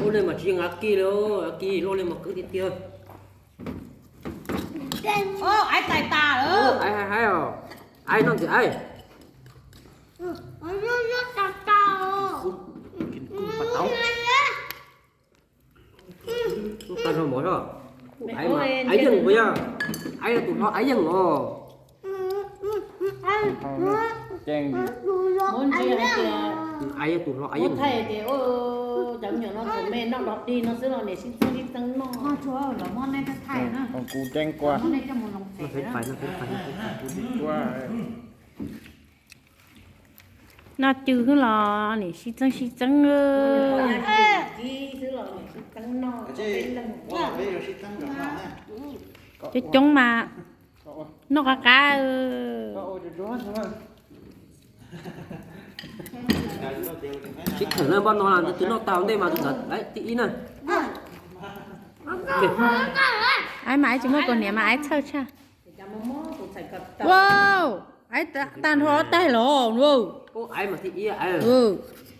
Loj li mas tsis yeej av kis li, av kis loj li mas kwv tiag tiag. Aiv txais tas lawm. Aiv haib haib os. Aiv noj ntxiv aiv. Tag nrho mov, aiv yeej puas yog? Aiv yog tus hlob aiv yeej os. Aiv yog tus hlob aiv yeej. Cov me nyuam no thaum me noj dog dig no xwb los niam sib txeeb sib txeeb noj. Noj cw xwb los niam sib txeeb sib txeeb. Coob coob mas noj qab qab. Sib kheem na, npaj no tus twg noj tau ntej mas tus ntawd tib ib na. Aiv mas aiv tsis muaj kaus hniav mas aiv txhawj tshaj. Wow, aiv tag nrho ob taig los.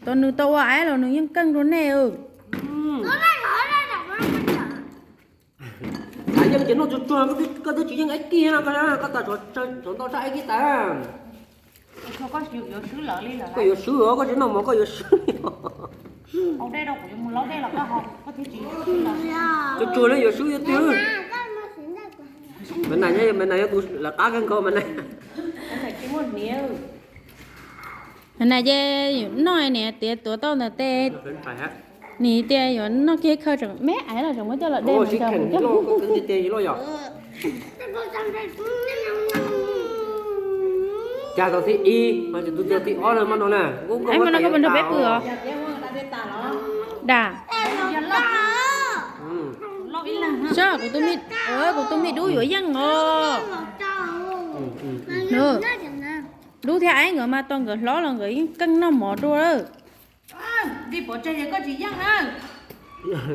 Tau nws tau ua aiv los nws yeej keej dua nej. Aiv yeej ces noj tsuag tsuag, koj twb tsis yeej aiv kis no, koj tas tsov ntau sab aiv kis tas. Koj yuav swb os, koj tsis noj mov koj yuav swb. Tsuag tsuag li yuav swb tiag tiag. Mas nas, mas nas yog tus lawv qab kawg nkaus mas nas. Nas ces noj niam tiav tuav tau ntawm tes. Nim tias yuav noj kiag khawb tseem me aiv los tseem muab coj los de mus. Cas tau thib ib mas tus tib ob no mas no na. Mas no koj puas nrog peb pw os? Dam. Saib kuv tus me dub yuav yeej os. Dub thiab aiv nkawd mas tau nkawd hlob los nkawd yeej keej noj mov dua lawm.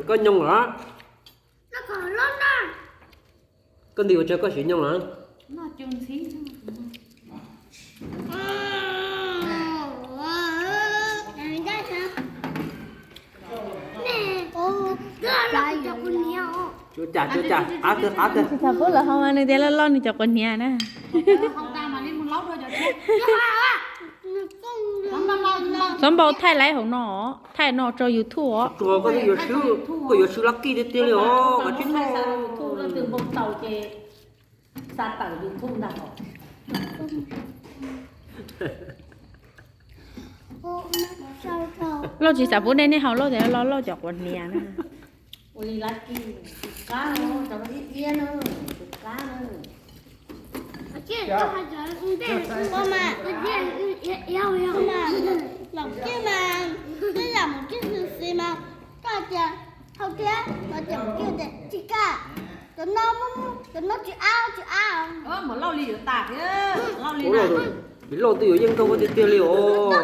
Koj nyoog los? Koj nti ua tsawg koj siv nyoog los? Tsuav cas, tsuav cas, qab kawg, qab kawg. Tsis txhob pub lawv hau mas nws tias loj loj nws cov quav hniav na. Txhob npau thaij laib hauv no, thaij no tso YouTube os. Tsuag koj yuav swb, koj yuav swb lab kij tiag tiag li os. Loj tsis xav pub nej, nej haus loj tias loj loj cov quav hniav na. Tus loj twb yuav yeej kawg tiag tiag li os.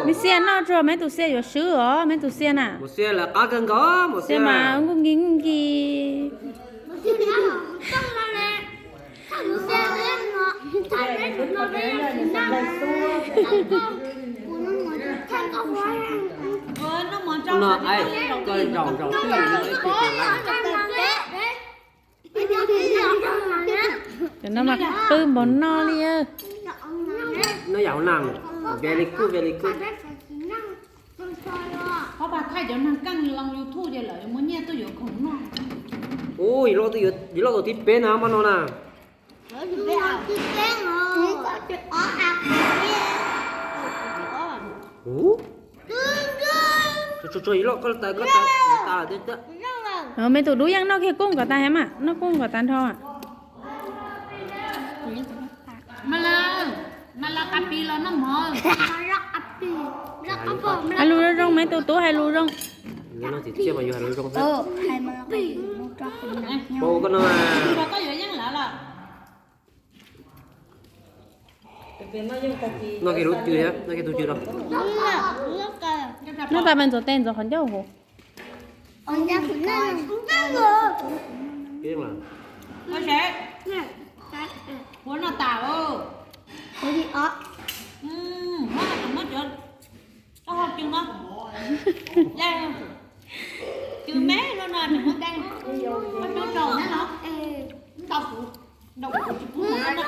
Me Xia noj tsuag, me tus Xia yuav swb os, me tus Xia na. Mus Xia lawv qab kawg nkaus, mus Xia mas nkuj nkis nkuj nkis. No, koj zaum zaum twj ib tus laj. Cov no mas qwj npaum no li. No yam hauv nas, very good, very good. Qhov pas thaij cov neeg keej los YouTube ces lawv muab nyiaj tuaj yuav khoom noj. Ub, yim loj tau thib peb na, hmo no na. Ub, tsuag tsuag, yim loj koj tas, koj tas, tas lawm tiag tiag. Me tus dub yeej noj kiag koob kom tas thiab mas, noj koob kom tas nrho. Hais lus zoo zoo, me tus tub hais lus zoo. Noj kiag lub cw, noj kiag tus cw rau. Noj tas mas ntxuav tes ntxuav qhov ncauj hauv. Ua noj tas. Cw me no no nws muab deej, muab coob rau na los. Ntaus kuv, ntaus kuv tsis pub mus na.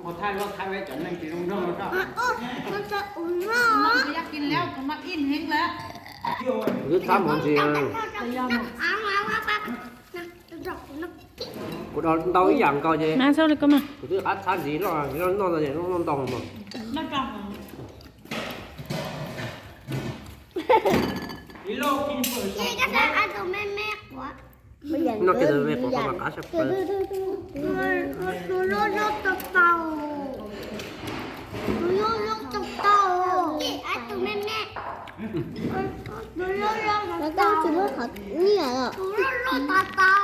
Ua thaij loj thaij peb cov neeg tsis zoo nraug no. Kuv twb txhab mus ntsis. Kuv ntau ib yam nkaus ces kuv twb qab txhab ntsis loj, noj ntau ces noj ntau mas. Noj kiag tus me me quav mas qab tshaj plaws. Tus loj loj tau tau. Tus loj loj tau tau. Tus me me. Tus loj loj tau tau. Tus loj loj tau tau.